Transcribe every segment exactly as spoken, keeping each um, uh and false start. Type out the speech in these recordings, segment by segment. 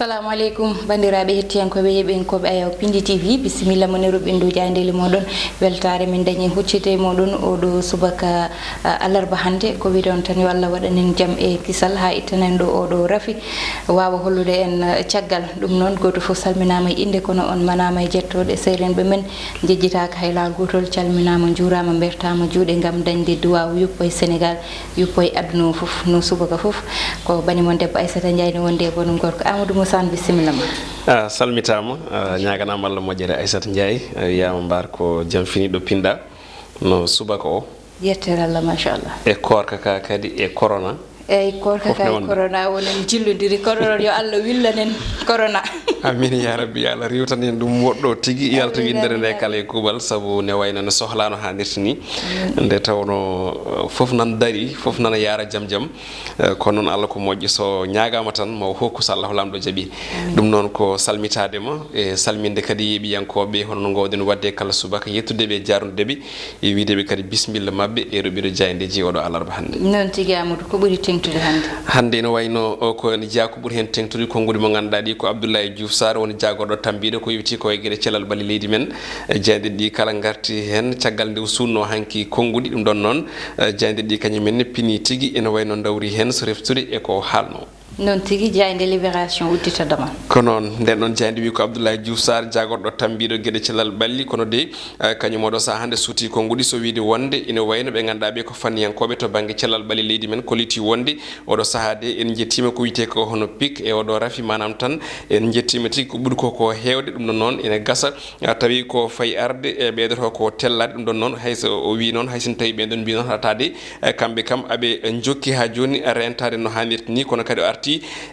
Assalamu aleykum, banndiraaɓe hettiyankooɓe yeɓenkooɓe Ayaw Pindi T V, bisimilla mon e ruɓɓindu jaayndeeli mooɗon. Weltaare min dañi huccite e mooɗon oɗo subaka, a, alarba hannde. Ko wiɗon tan yo Allah waɗan en jam e kisal haa ittanen ɗo oɗo rafi, waawa hollude en, a, caggal. Ɗum noon, gooto fof salminaama e innde, kono on manaama e jettooɗe seerenɓe men. Jejjitaaka hay laawol gootol, calminaama, njuuraama, mbertaama juuɗe ngam dañde duwaaw yuppo e Senegaal, yuppo e aduna o fof, no subaka fof. Ko bani mon debbo Aissata Ndiaye no wondi e bonum gorko Amadou Moussa Anne, bisimilla ma. A salmitaama, a ñaaganaama Allah moƴƴere Aissata Ndiaye, a wiyaama mbaar ko jam fini ɗo pinɗa, no subaka o. Yettere Allah, machallah. E koorka ka kadi, e corona. Eyyi, koorka ka e corona wonani jillondiri. Kono noon yo Allah willan en corona. Amin ya rabbi, yo Allah riwtan en ɗum woɗɗo tigi, yalta winndere nde kala e kuuɓal, sabu ne wayno ne sohlaano haa ndirti ni. Nde tawno, eh, fof nan dari, fof nana yaara jam jam. Eh, kono noon Allah ko moƴƴo, so ñaagaama tan ma o hokku so Allahu Laamɗo jaɓi. Ɗum noon ko salmitaade ma, e salminde kadi yeeɓiyankooɓe, hono no ngoowɗen waɗde kala subaka, yettude ɓe, jaarnude ɓe, e wiyde ɓe kadi bisimilla maɓɓe e ruɓɓindo jaayndeeji oɗo alarba hannde. Noon tigi, Amadou, ko ɓuri teeŋtude hannde? Hannde ene wayno o, ko ene jeyaa ko ɓuri heen teeŋtude, konnguɗi mo ngannduɗaa ɗi ko Abdoulaye Diouf Sarr woni jaagorɗo tambiiɗo ko yowiti ko e geɗe cellal ɓalli leydi men. E jaayndeeji ɗi kala ngarti heen caggal nde o suunnoo hanki konnguɗi. Ɗum ɗoon noon, e jaayndeeji ɗi kañum en pini tigi, ene wayno ndawri heen so reftude e ko haalnoo. Noon tigi, jaaynde Libération uddita damal. Ko noon, nden ɗoon jaaynde wi ko Abdoulaye Diouf Sarr, jaagorɗo tambiiɗo geɗe cellal ɓalli, kono de, eh, kañum oɗo sahaa hannde suuti konnguɗi, so wiyde wonde ina wayno ɓe ngannduɗaa ɓe ko fanniyankooɓe to bannge cellal ɓalli leydi men, kolliti wonde oɗo sahaa de en njettiima ko wiyetee ko hono pic e oɗo rafi, maanaam tan en njettiima tigi ko ɓuri ko ko heewde. Ɗum ɗoon noon ina gasa, a tawi ko fayi arde e ɓeydoto ko tellaade. Ɗum ɗoon noon hay so o wii noon, hay so tawii ɓeen ɗoon mbii noon haɗataa de, e kamɓe kam aɓe njokki haa jooni rentaade no haanirta ni, kono kadi o arti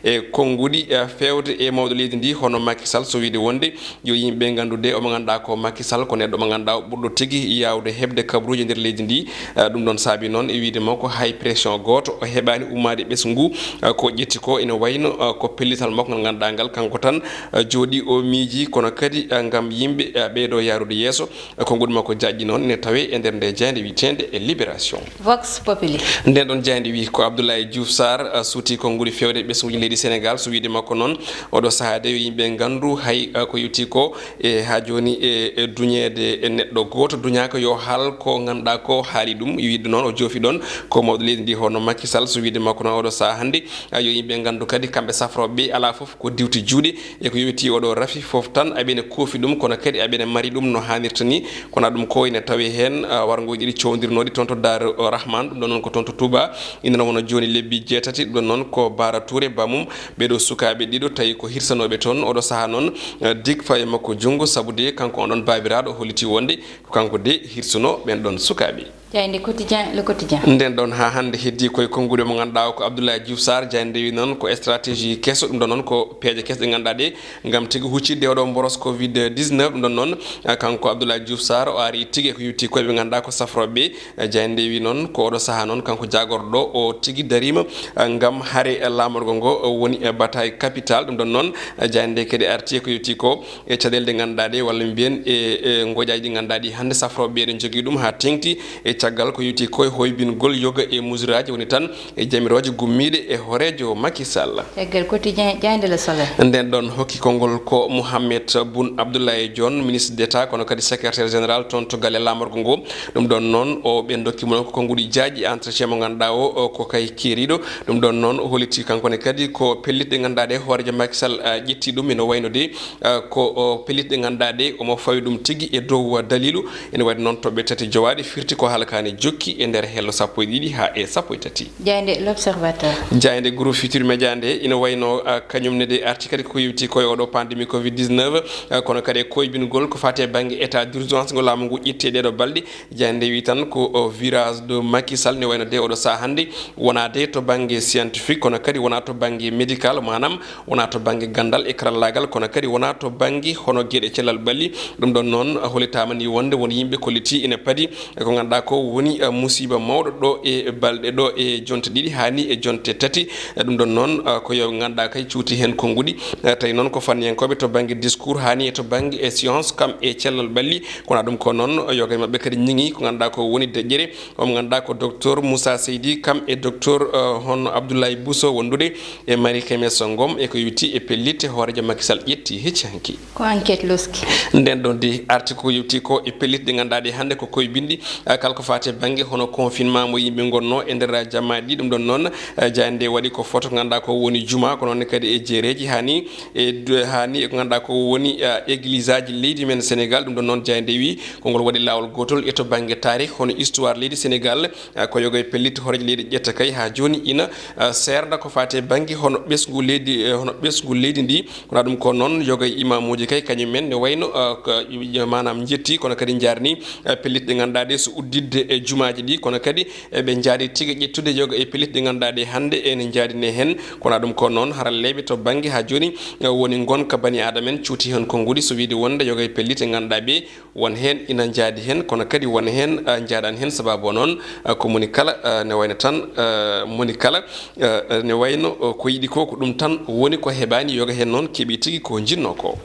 e konnguɗi, e feewde e mawɗo leydi ndi hono Macky Sall, so wiyde wonde yo yimɓe nganndu de omo ngannduɗaa ko Macky Sall ko neɗɗo mo ngannduɗaa o ɓurɗo tigi yaawde heɓde kabaruuji e nder leydi ndi. E ɗum ɗoon saabi noon e wiyde makko hay pression gooto o heɓaani ummaade ɓesngu ngu, e ko ƴetti ko ina wayno, e ko pellital makko ngal ngannduɗaa ngal kanko tan, e jooɗi o miiji, kono kadi, e ngam yimɓe, e ɓeydo yaarude yeeso. Konnguɗi makko jaajɗi noon ene tawee e nder nde jaaynde wiyeteende e Libération. Vox Populi. Nden ɗoon jaaynde wi ko Abdoulaye Diouf Sarr, a, suuti konnguɗi feewde ɓesnguuji leydi Senegaal. So wiyde makko noon, oɗo sahaa de yo yimɓe nganndu hay, a, ko yowti ko e haa jooni e, e duñeede e neɗɗo gooto duñaaka yo haal ko ngannduɗaa ko haali ɗum. Wiyde noon o joofi ɗoon ko mawɗo leydi ndi hono Macky Sall. So wiyde makko noon oɗo sahaa hannde, a, yo yimɓe nganndu kadi kamɓe safrooɓe ɓe alaa fof ko diwti juuɗe. E ko yowiti oɗo rafi fof tan aɓene koofi ɗum, kono kadi aɓene mari ɗum no haanirta ni. Kono ɗum ko ene tawee heen, a, warngooji ɗiɗi cowndirnooɗi toon to Daaru Rahman, ɗum ɗoon noon ko toon to Touba. Ina wona jooni lebbi jeetati, ɗum ɗoon noon ko Bara Touré, bammum, ɓeeɗo sukaaɓe ɗiɗo tawi ko hirsanooɓe toon. Oɗo sahaa noon, a, Dik fawi makko junngo, sabu de kanko on ɗoon baabiraaɗo holliti wonde ko kanko de hirsuno ɓeen ɗoon sukaaɓe. Jaaynde Quotidien, Le Quotidien. Nden ɗoon haa hannde heddii koye konnguɗi mo ngannduɗaa o ko Abdoulaye Diouf Sarr. Jaaynde wi noon ko stratégie keso, ɗum ɗoon noon ko peeje kesɗe ngannduɗaa ɗe ngam tigi huccitde oɗo mboros covid dix-neuf. Ɗum ɗoon noon, a, kanko Abdoulaye Diouf Sarr o ari tigi e ko yowti koye ɓe ngannduɗaa ko safrooɓe ɓe. A, jaaynde wi noon ko oɗo sahaa noon kanko jaagorɗo o tigi dariima, a, ngam hare, a, laamorgo ngo, a, woni, a, bataille capitale. Ɗum ɗoon noon, a, jaaynde kadi arti e ko yowti ko e caɗeele ɗe ngannduɗaa ɗe, walla mbiyen e, e ngoƴaaji ɗi ngannduɗaa ɗi hannde safrooɓe ɓe eɗen njogii ɗum haa teeŋti e caggal ko yowti ko e hoybingol yoga e musuraaji woni tan e jamirooje gummiiɗe e hooreejo Macky Sall. Caggal Quotidien, jaaynde Le Soleil. Nden ɗoon hokki konngol ko Mohamed Boun Abdallah Dionne, ministre d'État, kono kadi secrétaire général toon to galle laamorgo ngo. Ɗum ɗoon noon o ɓe ndokki mo ko konnguɗi jaajɗi entretien mo ngannduɗaa o, o ko kay keeriiɗo. Ɗum ɗoon noon o holliti kanko ne kadi ko pellitte ɗe ngannduɗaa ɗe hooreejo Macky Sall, a, ƴetti ɗum ene wayno de, a, ko, o, pellitte ɗe ngannduɗaa ɗe omo fawi ɗum tigi e dow, a, daliilu. Ene waɗi noon toɓɓe tati jowaaɗi firti ko haalakaani jokki e nder hello sappo e ɗiɗi haa e sappo e tati. Jaaynde L'Observateur. Jaaynde Groupe Futurs Médias nde ina wayno, a, kañum ne de arti kadi ko yowti ko e oɗo pandémie covid dix-neuf, a, kono kadi e koybingol ko faati e bannge état d'urgence ngo laamu ngu ƴetti e ɗeeɗo balɗe. Jaaynde wi tan ko, o, virage de Macky Sall ne wayno de oɗo sahaa hannde wonaa de to bannge scientifique kono kadi wonaa to bannge médical, maanaam wonaa to bannge ganndal e karallaagal kono kadi wonaa to bannge hono geɗe cellal ɓalli. Ɗum ɗoon noon hollitaama ni wonde won yimɓe kolliti ina padi e ko ngannduɗaa ko woni, eh, musiba mawɗo ɗo e balɗe, ɗo e jonte ɗiɗi haa ni e jonte tati. Eh, ɗum ɗon noon, eh, ko yo ngannduɗaa kay cuuti heen konnguɗi. Eh, tawi noon ko fanniyankooɓe to bannge discours haa ni e to bannge e science, kam e cellal ɓalli. Kono ɗum ko noon, yoga e maɓɓe kadi ñiŋi ko ngannduɗaa ko woni deƴƴere. Omo ngannduɗaa ko docteur Moussa Seydi, kam e docteur, eh, hono Abdoulaye Bousso wondude e Marie Khemesse Ngom e ko yowiti e pellitte hooreejo Macky Sall ƴetti hecci hanki. Ko enquête loski. Nden ɗon de arti ko yewti ko e pellitte ɗe ngannduɗaa ɗe hannde ko koye binndi, eh, kala ko faati e bannge hono confinement mo yimɓe ngonnoo e nder jamaaji ɗi. Ɗum ɗon noon, eh, jaaynde nde waɗi ko foto ngannduɗaa ko woni juma, ko noon kadi e jeereeji haa ni e du-, haa ni e ko ngannduɗaa ko woni, eh, église aji leydi men Sénégal. Ɗum ɗon noon jaaynde nde wi ko ngol waɗi laawol gootol e to bannge taarih hono histoire leydi Sénégal, eh, ko yoga e pellitte hooreejo leydi ƴetta kay haa jooni ina, eh, seernda ko faati e bannge hono ɓesngu leydi, eh, hono ɓesngu leydi ndi. Kono ɗum ko noon, yoga e imaamuuji kay, kañum en ne wayno, eh, ko, maanaam njetti, kono kadi njaarni, eh, pellitte ɗe ngannduɗaa ɗe so udditde e jumaaji ɗi, kono kadi, eh, ɓe njaari tigi ƴettude yoga e pellitte ɗe ngannduɗaa ɗe hannde ene njaadine heen. Kono ɗum ko noon, haralleeɓe to bannge haa jooni, eh, woni ngonka bani aadama en cuuti heen konnguɗi, so wiyde wonde yoga e pellitte ngannduɗaa ɓe won heen ina njaadi heen, kono kadi won heen, eh, njaaɗaani heen. Sababu o noon, eh, ko moni kala, eh, ne wayno tan, eh, moni kala, eh, ne wayno, eh, ko yiɗi ko, ko ɗum tan woni ko heɓaani yoga heen noon keɓi tigi ko njinnoo ko.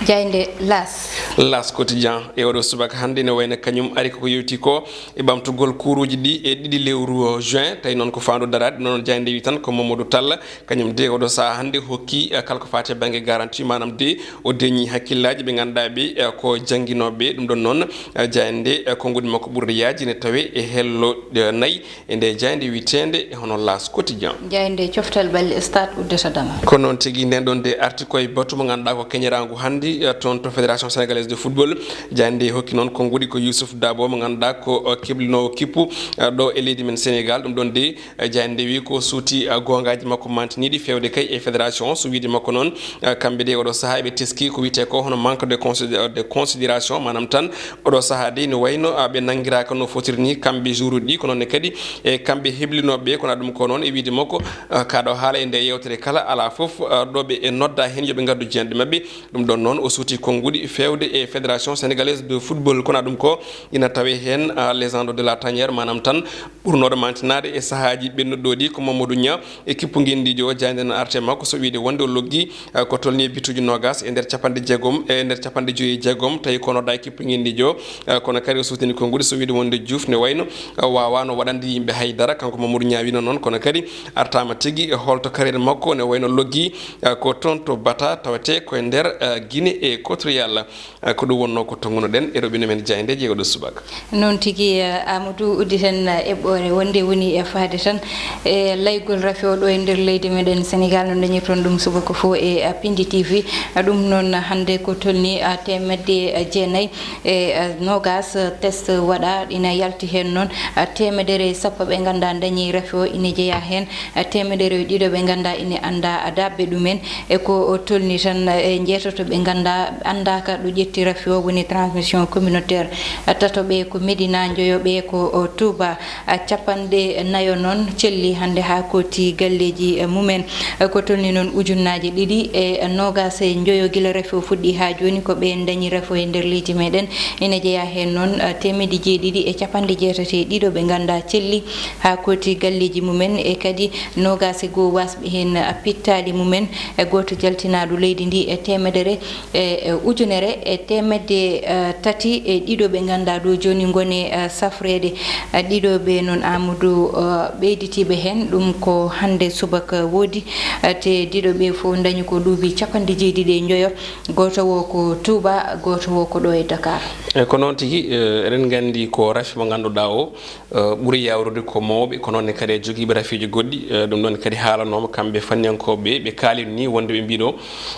Jaaynde L'As. L'As Quotidien e oɗo subaka hannde ne wayno kañum ari ko yewti ko e ɓamtugol kuuruuji ɗi e ɗiɗi lewru, eh, juin, tawi noon ko faandu daraade. Noon jaaynde wi tan ko Mamadou Tall, kañum de oɗo sahaa hannde hokki, eh, kala ko faati e bannge garantie, maanaam de o deñi hakkillaaji ɓe ngannduɗaa ɓe, eh, ko jannginooɓe. Ɗum ɗon noon, eh, jaaynde, eh, konnguɗi makko ɓurɗi yaajde ne tawe e hello, eh, nayi e nde jaaynde wiyeteende hono L'As Quotidien. Jaaynde coftal ɓalli Stade uddata damal. Ko noon tigi, nden ɗon de arti koye batu mo ngannduɗaa ko keñeraangu hannde, eh, toon to Fédération Sénégalaise de Football. Jaaynde hokki noon konnguɗi ko Youssouf Dabo mo ngannduɗaa ko, eh, keblinoowo kippu, eh, ɗo e leydi men Sénégal. Ɗum ɗon de, eh, jaaynde wi ko suuti, eh, goongaaji makko mantiniiɗi feewde kay e fédération. So wiyde makko noon, eh, kamɓe de oɗo sahaa eɓe teski ko wiyetee ko hono manque de considé-, de considération, maanaam tan oɗo sahaa de no wayno, ah, ɓe nanngiraaka no fotiri ni kamɓe joueuruuji ɗi, ko noon ne kadi e kamɓe heblinooɓe ɓe. Kono ɗum ko noon e wiyde makko, ah, kaa ɗo haala e nde yewtere kala, alaa fof, ah, ɗo ɓe e nodda heen yo ɓe ngaddu jeenɗe maɓɓe. Ɗum ɗon noon o suuti konnguɗi feewde e Fédération Sénégalaise de Football. Kono ɗum ko ina tawe heen, ah, légende de la tanière, maanaam tan ɓurnooɗo mantinaade e sahaaji ɓennuɗo ɗi ko Mamadou Niang e kippu ngenndiijo o. Jaaynde no arte makko so wiyde wonde o loggi, eh, ko tolni e bituuji noogas e nder capanɗe jeegom, e nder capanɗe joyi e jeegom, tawi ko nodda e kippu ngenndiijo, eh, kono kadi o suutini konnguɗi so wiyde wonde Diouf ne wayno, eh, waawaano waɗande yimɓe hay dara. Kanko Mamadou Niang wino noon, kono kadi artaama tigi e holto carrière makko ne wayno loggi, eh, ko toon to Bata tawetee ko e nder, eh, Guinée Équatoriale. Eh, ko ɗum wonnoo ko tonngunoɗen e roɓine men jaayndeeji e oɗo subaka. Noon tigi, eh, Amadou, udditen, eh, eɓɓoore wonde woni e faade tan e laygol rafi o ɗo e nder leydi meɗen Sénégal, no dañirton ɗum subaka fof e, eh, Pindi T V. Eh, ɗum noon hannde ko tolni, eh, teemedde, eh, jeenayi e, eh, noogas, eh, test waɗa, ina yalti heen noon, eh, teemedere e sappo ɓe ngannduɗaa dañi rafi o, ina jeyaa heen, eh, teemedere e ɗiɗo ɓe ngannduɗaa ina anndaa daaɓɓe ɗumen. E ko tolni tan, eh, njeetato ɓe ngannduɗaa anndaaka ɗo ƴetti rafi o, woni transmission communautaire. Eh, tato ɓe ko Médina, njoyo ɓe ko, o, Touba. Eh, capanɗe nayo noon celli hannde haa kooti galleeji, eh, mumen. Eh, ko tolni noon ujunnaaje ɗiɗi e noogas e njoyo gila rafi o fuɗɗi haa jooni ko ɓeen dañi rafi o e nder leydi meɗen. Ina jeyaa heen noon, eh, teemedde jeeɗiɗi e capanɗe jeetati e ɗiɗo ɓe ngannduɗaa celli haa kooti galleeji mumen, e kadi noogas e goo waasɓe heen, eh, pittaali mumen, e gooto jaltinaaɗo leydi ndi e teemedere e, e ujunere e teemedde, eh, tati e ɗiɗo ɓe ngannduɗaa ɗo jooni ngoni, eh, safreede. Eh, ɗiɗo ɓe noon, Amadou, eh, ɓeyditiiɓe heen, ɗum ko hannde subaka woodi, eh, te ɗiɗo ɓe fof dañi ko duuɓi capanɗe jeeɗiɗi e njoyo. Gooto o ko Touba, gooto o ko ɗo e Dakar. E ko noon tigi, eh, eɗen nganndi ko rafi mo ngannduɗaa o, eh, ɓuri yaawrude ko mawɓe, ko noon ne kadi e jogiiɓe rafiiji goɗɗi. Eh, ɗum ɗoon kadi haalanooma kamɓe fanniyankooɓe ɓe, ɓe kaalino ni wonde ɓe mbiɗo,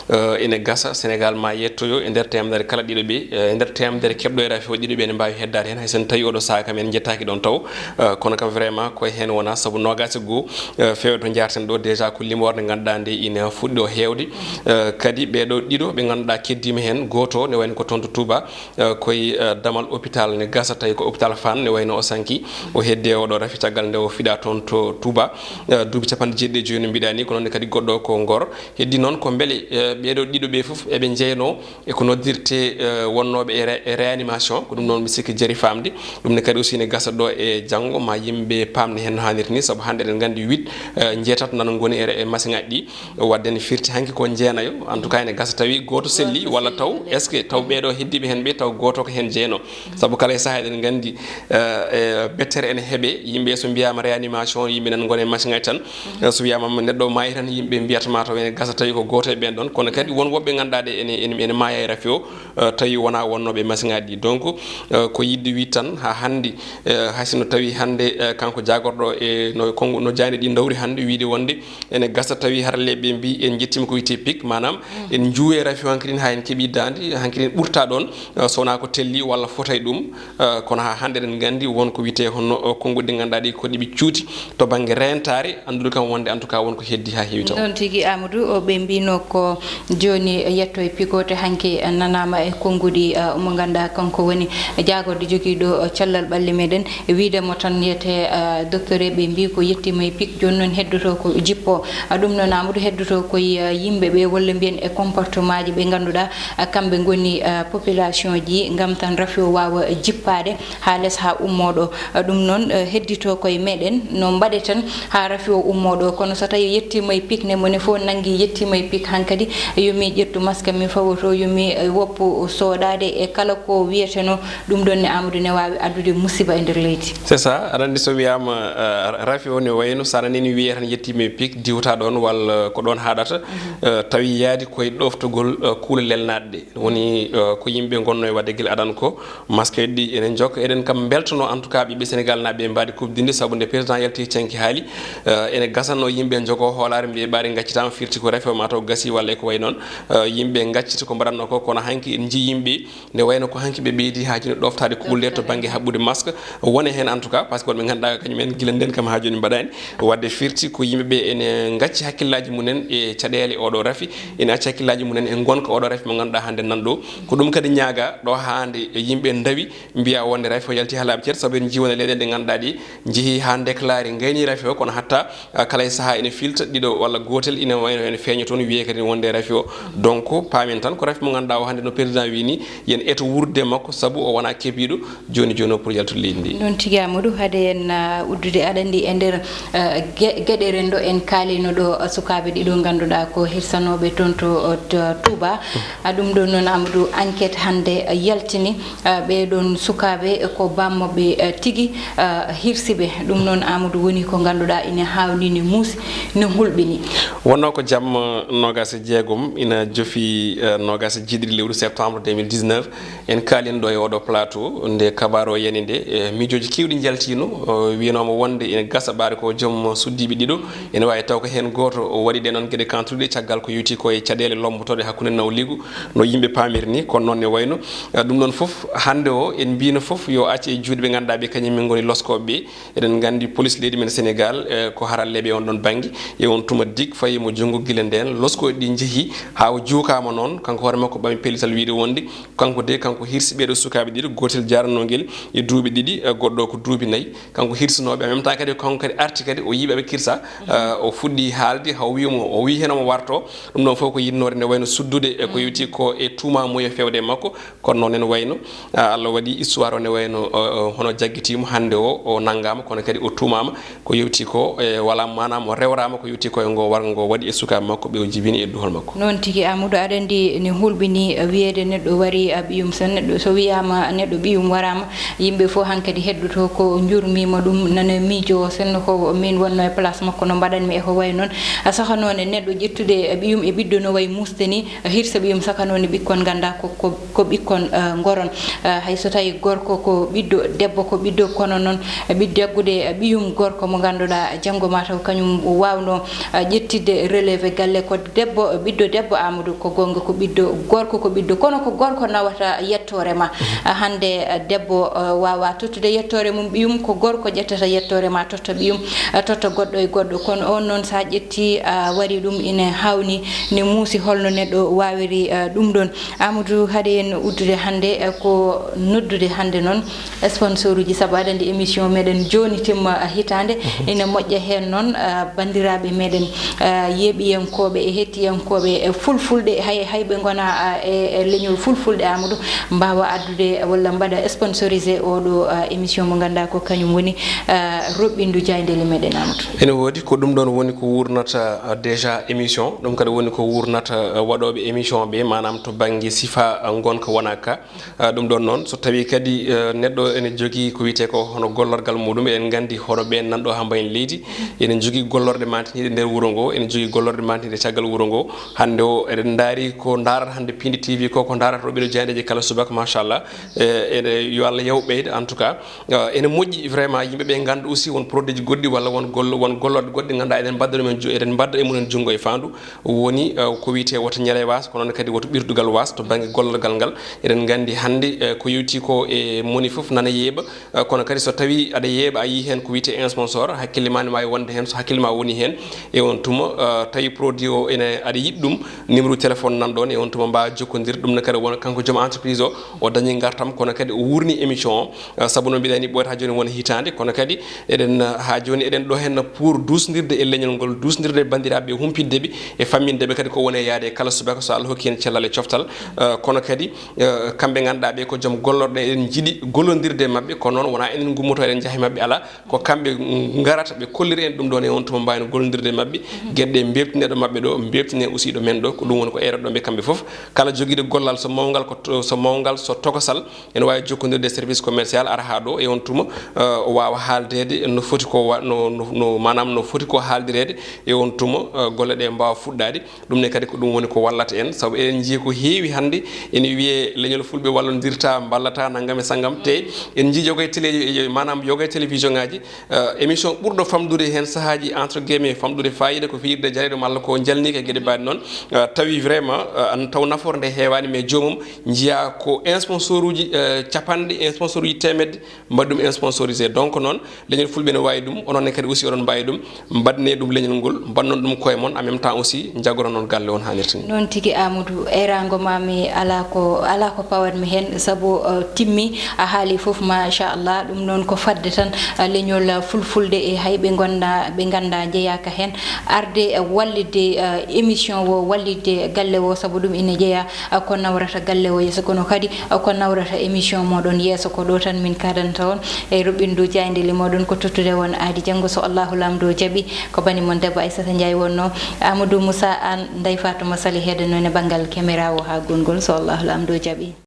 eh, ene gasa Sénégal ma yettoyo e nder teemedere kala ɗiɗo ɓe, eh, e nder teemedere keɓɗo e rafi o ɗiɗo ɓe ene mbaawi heddaade heen, hay so tawii oɗo sahaa kam en njettaaki ɗoon taw. Eh, kono kam vraiment ko heen wona, sabu noogaas e goo, eh, feewde to njaarten ɗo déjà ko limoore nde ngannduɗaa nde ina fuɗɗo heewde. Eh, kadi ɓee ɗo ɗiɗo ɓe ngannduɗaa keddiima heen, gooto o ne wayno ko toon to Touba, eh, koye, eh, damal hôpital ne gasa, tawi ko hôpital Fann ne wayno o sanki, o heddi e oɗo rafi caggal nde o fiɗa toon to Touba. Eh, duuɓi capanɗe jeeɗiɗi e joyi no mbiɗa ni, ko noon kadi goɗɗo o ko Ngor. Heddi noon ko mbele, eh, ɓee ɗo ɗiɗo ɓe fof eɓe njeynoo e ko noddirtee, eh, wonnooɓe e ré-, e réanimation. Ko ɗum noon mi sikki jari faamde. Ɗum ne kadi aussi ne gasa ɗo e janngo, ma yimɓe paamde heen no haanirta ni, sabu hannde eɗen nganndi huit, eh, njeetato nana ngoni e, e masiŋaaji ɗi. Waɗde ne firti hanki ko jeenayo. En tout cas, ene gasa tawi gooto selli, walla taw, est-ce que taw ɓeeɗo heddiiɓe heen ɓe, taw gooto ko heen jeynoo? Sabu kala e sahaa eɗen nganndi, eh, eh, bettere ene heɓe, yimɓe so mbiyaama réanimation, yimɓe nan ngoni e masiŋaaji tan. Eh, so wiyaama neɗɗo maayi tan, yimɓe mbiyata ma taw ene gasa tawi ko gooto e ɓeen ɗoon. Kono kadi won woɓɓe ngannduɗaa ene, ene, ene maaya e rafi o, eh, tawi wonaa wonnooɓe e masiŋaaji ɗi. Donc, eh, ko yiɗde wiide tan, haa hannde, eh, hay sinno tawi hannde, eh, kanko jaagorɗo e no konngu, no jaaynde ɗi ndawri hannde, wiide wonde ene gasa tawi haralleeɓe ɓe mbi en njettiima ko wiyetee pic, maanaam en njuuwe rafi o hanki ɗin haa en keɓi daande, hanki ɗin ɓurta ɗoon, eh, so wonaa ko telli walla fota e ɗum. Eh, kono haa hannde eɗen nganndi won ko wiyetee hono, eh, konnguɗi ɗi ngannduɗaa ɗi ko ɗi ɓe cuuti to bannge reentaare, anndude kam wonde en tout cas won ko heddi haa heewi taw. Noon tigi, Amadou, o ɓe mbino ko jooni yetto e pic o te hanki nanaama e konnguɗi, eh, mo ngannduɗaa kanko woni jaagorɗo jogiiɗo, eh, cellal ɓalli meɗen. Wiide mo tan wiyetee, eh, docteur ɓe mbi ko yettiima e pic, jooni noon heddoto ko jippo. Ah, ɗum noon Amadou heddoto koye, eh, yimɓe ɓe walla mbiyen e comportement ji ɓe ngannduɗaa, eh, kamɓe ngoni, eh, population ji ngam tan rafi o waawa jippaade haa les haa ummoo ɗo. Eh, ɗum noon, eh, heddito koye meɗen no mbaɗeten haa rafi o ummoo ɗo. Kono so tawi yettiima e pic ne, mone fof nanngi yettiima e pic, hankadi yo mi ƴettu masque mi fawoto, yo mi, eh, woppu soɗaade e kala ko wiyeteno. Ɗum ɗon ne Amadou ne waawi addude musiba e nder leydi. C'est ça, aɗa anndi so wiyaama, eh, rafi o ne wayno, so a nanii wiyee tan yettiima e pic, diwta ɗoon walla ko ɗoon haaɗata, eh, tawi yaadi koye ɗoftugol, eh, kuule lelnaaɗe ɗe. Woni, eh, ko yimɓe ngonno e waɗde gila adan ko, masque ɗi ene njokka. Eɗen kam mbeltono en tout cas ɓiɓɓe Sénégal naaɓe ɓe mbaadi kuɓdinde, sabu nde président yalti canki haali, eh, ene gasano yimɓe njogo hoolaare mbiye ɓaari ngaccitaama, firti ko rafi o ma taw gasi walla e ko wayi noon. Eh, yimɓe ngaccita ko mbaɗatno ko, kono hanki en njii yimɓe nde wayno ko hanki ɓe ɓeydi haajino ɗoftaade kuule to bannge haɓɓude masque. Wone heen en tout cas, parce que wonɓe ngannduɗaa kañum en gila nden kam haa jooni mbaɗaani. Waɗde firti ko yimɓe ɓe ene ngacci hakkillaaji mumen e caɗeele oɗo rafi, ene acci hakkillaaji mumen e ngonka oɗo rafi mo ngannduɗaa hannde nan ɗo. Ko ɗum kadi ñaaga ɗo haa nde yimɓe ndawi mbiya wonde rafi o yalti haa laaɓi ceer, sabu en njii wonde leyɗeele ɗe ngannduɗaa ɗi njehii haa déclaré ngayni rafi o, kono hatta, ah, kala e sahaa ene filta ɗiɗo walla gootel ina wayno ene feeña toon, wiyee kadi wonde rafi o. Donc, paamen tan ko rafi mo ngannduɗaa o hannde no président wii ni, yen eto wuurde makko, sabu o wonaa kebiiɗo jooni jooni o pour yaltude leydi ndi. Noon tigi Amadou, hade en, ah, uddude, aɗa anndi e nder, ah, ge-, geɗe renndo en kaalino ɗo, ah, sukaaɓe ɗiɗo ngannduɗaa ko hirsanooɓe toon to, oh, to Touba. Ah, ɗum ɗo noon Amadou, enquête hannde, ah, yaltini, ah, ɓee ɗoon sukaaɓe ko bammaɓe, ah, tigi, ah, hirsiɓe. Ɗum noon Amadou woni ko ngannduɗaa ina haawni, ne muusi, ne hulɓini. Wonnoo ko jamma noogaas e jeegom ina jofi, eh, noogaas e jeeɗiɗi lewru septembre deux mille dix-neuf. En kaalino ɗo e oɗo plateau, nde kabaaru o yani nde, eh, miijooji keewɗi njaltiino, eh, wiyanooma wonde ene gasa ɓaade ko joom suddiiɓe ɗiɗo, ene waawi taw ko heen gooto o waɗi ɗe noon geɗe kantuɗe, caggal ko yowti ko e caɗeele lommbotooɗe hakkunde nawliigu, no yimɓe paamiri ni, kono noon ne wayno, eh, ɗum noon fof, hannde o en mbiyino fof yo acce e juuɗe ɓe ngannduɗaa ɓe kañum en ngoni loskooɓe ɓe. Eɗen nganndi police leydi men Sénégal, eh, ko haralleeɓe e on ɗon bannge. E on tuma dig fayi mo junngo gila ndeen, loskooji ɗi njehi haa o juukaama noon, kanko hoore makko ɓami pellital wiyde wonde kanko de, kanko hirsi ɓeeɗo sukaaɓe ɗiɗo, gootel jaarannoongel e duuɓi ɗiɗi, eh, goɗɗo ko duuɓi nayi. Kanko hirsinooɓe, en même temps kadi kanko kadi arti kadi o yii ɓe ɓe kirsa, eh, o fuɗɗi haalde, haw wiyi mo, o wiyi heen omo warto. Ɗum ɗon fof ko yinnoore nde wayno suddude e ko yowti ko e tuuma mo e feewde e makko. Kono noon ene wayno, ah, Allah waɗi histoire o ne wayno, o, o, hono jaggitiima hannde o, o nanngaama, kono kadi o tuumaama ko yowti ko, e, wala maanaam o rewraama ko yowti ko e ngo warngo ngo waɗi e sukaaɓe makko ɓe o jibini e duhol makko. Noon tigi Amadou, aɗa anndi ne hulɓini, eh, wiyeede neɗɗo wari, ah, ɓiyum sen, neɗɗo so wiyaama neɗɗo ɓiyum waraama, yimɓe fof hankadi heddoto ko njurmiima ɗum, nana miijo o sen ko min wonno e place makko no mbaɗanmi e ko wayi noon. Ah, saka noon e neɗɗo ƴettude, eh, ɓiyum e ɓiɗɗo no wayi muusde ni, hirsa ɓiyum saka noon e ɓikkon nganndaa ko, ko ko ɓikkon, eh, ngoron. Eh, hay so tawi gorko ko ɓiɗɗo, debbo ko ɓiɗɗo, kono noon, eh, ɓiɗɗo jaggude, eh, ɓiyum gorko mo ngannduɗaa janngo ma taw kañum waawno, eh, ƴettidde relève galle. Ko debbo, ɓiɗɗo debbo Amadou ko goonga ko ɓiɗɗo, gorko ko ɓiɗɗo, kono ko gorko nawata yettoore ma. Eh, hannde, eh, debbo, eh, waawa tottude yettoore mum ɓiyum, ko gorko ƴettata yettoore ma totta ɓiyum, eh, totta goɗɗo e goɗɗo. Kono on noon sa ƴetti, a wari ɗum ina hawni, ne muusi holno neɗɗo waawiri, eh, ɗum ɗon. Amadou, haade en uddude hannde, eh, ko noddude hannde noon sponsor uji, sabu aɗa anndi émission meɗen jooni timma, eh, hitaande. Mhm. Ina moƴƴa heen noon, eh, banndiraaɓe meɗen, eh, yeeɓiyankooɓe e hettiyankooɓe, eh, fulfulde, Hay, hay ɓe ngona, ah, e, e leñol fulfulde, Amadou, mbaawa addude walla mbaɗa sponsorisé oɗo, ah, émission mo ngannduɗaa ko kañum woni, ah, roɓɓindu jaayndeeli meɗen, Amadou. Ene woodi, ko ɗum ɗoon woni ko wurnata, ah, déjà émission, ɗum kadi woni ko wurnata, ah, waɗooɓe émission ɓe, maanaam to bannge sifa, ah, ngonka wona ka. Ah, ɗum ɗoon noon, so tawii kadi, eh, neɗɗo ene jogii ko wiyetee ko hono gollorgal muɗum, eɗen nganndi hono ɓeen nanɗo haa mbayen leydi, eɗen njogii gollorɗe mantiniiɗe nder wuro ngo, eɗen njogii gollorɗe mantiniiɗe caggal wuro ngo. Hannde o, eɗen ndaari ko ndaarata hannde Pindi T V ko, ko ndaarata roɓɓindu jaayndeeji kala subaka, machallah. Eh, ene, yo Allah yaw ɓeyda, en tout cas. Eh, ene moƴƴi vraiment yimɓe ɓe ngannda aussi won produit ji goɗɗi walla won gollo-, won gollorɗe goɗɗe ngannduɗaa eɗen mbadda ɗum en ju-, eɗen mbadda e mum en junngo e faandu. Woni, eh, ko wiyetee woto ñale waas, ko noon kadi woto ɓirdugal waas to bannge gollorgal ngal. Eɗen nganndi hannde, eh, ko yowti ko e moni fof nana yeeɓa, eh, kono kadi so tawii aɗa yeeɓa, a yii heen ko wiyetee sponsor, hakkille ma ne waawi wonde heen, so hakkille ma woni heen, e on tuma, eh, tawi produit o ene aɗa yiɗi ɗum, numéro téléphone nan ɗoon, e on tuma mbaawa jokkondirde. Ɗum ne kadi wona kanko joom entreprise o, o dañi ngartam, kono kadi o wuurni émission o, eh, sabu noon mbiɗa anndi ɓooyata jooni wona hitaande, kono kadi eɗen, eh, haa jooni eɗen ɗo heen pour duusndirde e leñol ngol, duusndirde e banndiraaɓe, humpitde ɓe, e famminde ɓe kadi ko woni e yaade e kala subaka, so Allah hokki en cellal e coftal. Eh, kono kadi, eh, kamɓe ngannduɗaa ɓe ko joom gollorɗe, eɗen njiɗi gollondirde e maɓɓe, kono noon wonaa enen ngummoto eɗen njaha e maɓɓe, alaa, ko kamɓe ngarata ɓe kollira en ɗum ɗoon, e on tuma mbaawen gollondirde e maɓɓe, geɗe ɗe mbeltine ɗo maɓɓe ɗo, mbeltine aussi ɗo men ɗo, ko ɗum woni ko eroɗon ɓe kamɓe fof. Kala jogiiɗo gollal so mawngal ko to-, so mawngal so tokosal, ene waawi jokkondirde e service commercial ara haa ɗo, e on tuma, eh, o waawa haaldeede no foti ko wa-, no, no, no, maanaam no foti ko haaldireede, e on tuma, eh, golle ɗe mbaawa fuɗɗaade. Ɗum ne kadi ko ɗum woni ko wallata en, sabu eɗen njii ko heewi hannde ene wiyee leñol fulɓe wallondirta, mballata, nanngam e sanngam. Te en njii yoga e télé, maanaam yoga e télévision ngaaji, eh, émission ɓurɗo famɗude heen sahaaji, entre guillemets, famɗude faayiida ko fiyirde jaleeɗum, malla ko jalniika e geɗe mbaɗe noon. Eh, tawi vraiment, eh, an taw nafoore nde heewaani, mais joomum njiyaa ko sponsoruuji, eh, capanɗe, sponsoruuji teemedde, mbaɗi ɗum sponsorisé. Donc noon, leñol fulɓe ne waawi ɗum, onon ne kadi aussi oɗon mbaawi ɗum, mbaɗnee ɗum leñol ngol, mbaɗnon ɗum koye mon, en même temps aussi, njaggoron noon galle on haanirta ni. Noon tigi, Amadou, eeraango ma mi alaa ko, alaa ko pawatmi heen, sabu, eh, timmi, a haali fof, machallah, ɗum noon ko fadde tan, eh, leñol, eh, fulfulde e hay ɓe ngonda, ɓe ngannda njeyaaka heen, arde, eh, wallitde, eh, émission o, wallitde galle o, sabu ɗum ina jeyaa, eh, ko nawrata galle o yeeso, kono kadi, eh, ko nawrata émission moɗon yeeso. Ko ɗo tan min kaadanta on e roɓɓindu jaayndeeli moɗon, ko tottude on aadi janngo so Allahu Laamɗo jaɓi. Ko bani mon debbo Aissata Ndiaye wonno, Amadou Moussa Anne, Ndeye Fatouma Sali heedano e banngal caméra o haa gonngol so Allahu Laamɗo jaɓi.